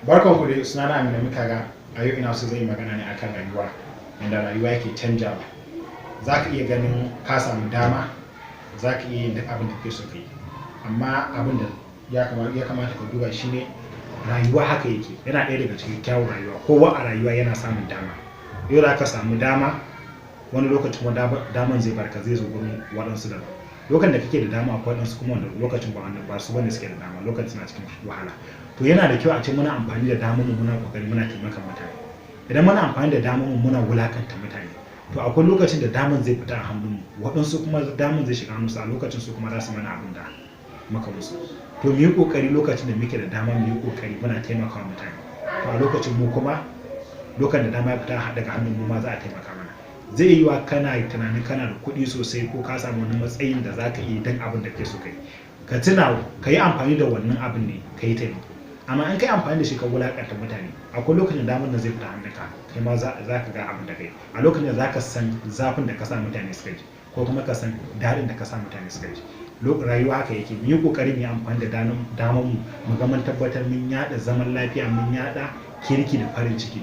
Barkan ku dai, sunana Aminu Mikaga. A yau ina so zan yi magana ne akan rayuwa, yanda rayuwa yake canjawa. Za ka iya ganin ka samu dama, za ka iya yin duk abin da kake so ka yi. Amma abin da ya kamata ka duba shine rayuwa haka yake, yana ɗaya daga cikin kyawun rayuwa. Kowa a rayuwa yana samun dama. Yau za ka samu dama, wani lokacin kuma daman zai barka, zai zo gurin waɗansu daban. Lokacin da kake da dama, akwai waɗansu kuma wanda lokacin ba su bane suke da dama, lokacin suna cikin wahala. To yana da kyau a ce muna amfani da damar mu, muna kokari muna taimakon mutane. Idan muna amfani da damar mu muna wulakanta mutane, to akwai lokacin da daman zai fita a hannun mu, waɗansu kuma daman zai shiga hannunsu, a lokacin su kuma za su mana abin da muka musu. To mu yi kokari lokacin da muke da dama, mu yi kokari muna taimakawa mutane. To a lokacin mu kuma, lokacin da dama ya fita daga hannun mu ma, za a taimaka mana. Zai yi wa kana tunanin kana da kuɗi sosai ko ka samu wani matsayin da za ka iya dan abin da kake so kai, ka tuna ka yi amfani da wannan abin ne ka yi taimako. Amma in ka yi amfani da shi ka wulakanta mutane, akwai lokacin da damar da zai fita hannunka, kai ma za ka ga abin da kai a lokacin da za ka san zafin da ka sa mutane suka ji, ko kuma ka san daɗin da ka sa mutane suka ji. Rayuwa haka yake. Mu yi kokari mu yi amfani da damar mu, mu ga mun tabbatar mun yaɗa zaman lafiya, mun yaɗa kirki da farin ciki.